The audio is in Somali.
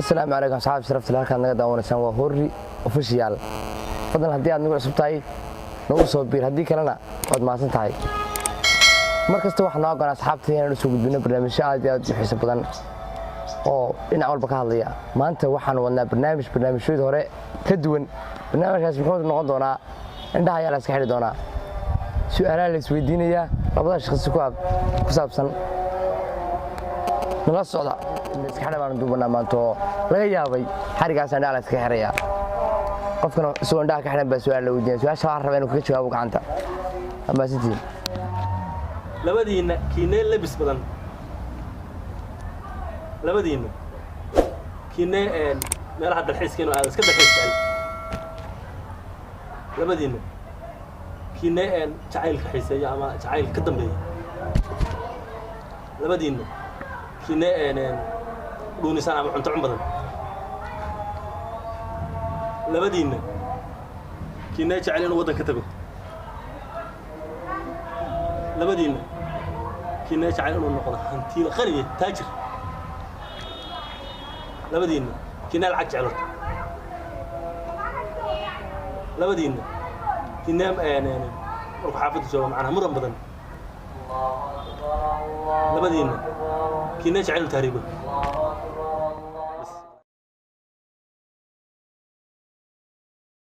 Asalaamu calaykum asxaabi sharafta, halkaad naga daawanaysaan waa Horri Official. Fadlan haddii aad nagu cusub tahay nagu soo biir, haddii kalena waad mahadsan tahay. Mar kasta waxaa noo goon asxaabta inaan usoo gudbino barnaamijyo aad iyo aad u xiiso badan oo dhinac walba ka hadlaya. Maanta waxaan wadnaa barnaamij barnaamijyada hore ka duwan. Barnaamijkaas muxuu noqon doonaa? Indhaha ayaa la iska xidhi doonaa, su-aalaha la isweydiinayaa labada shaqsi ku saabsan. Nala socda. Iska xidha baanu duubanaa maanta oo laga yaabay xarigaas indhaha la iska xirayaa. Qofkana isagoo indhaha ka xidhan baa su-aal la weydiinaya. Su-aasha waxaan rabaa inuu kaga jawaabo gacanta. Amaasantiin. Labadiinna kiinee lebis badan? Labadiinna kiinee meelaha dalxiiska inuu aado iska dalxiis jecel? Labadiinna kiinee jacaylka xiiseeya ama jacaylka ka dambeeya? Labadiinna kiinee dhuunisaan ama cunto cun badan? Labadiinna kiinee jecel inuu waddan ka tago? Labadiinna kiinee jecel inuu noqdo hantiila qaniye, taajir? Labadiinna kiinee lacag jecel horta? Labadiinna kiinee markuu xaafadda joogo macnaha muran badan? Labadiinna kiinee jecel inuu tahriibo?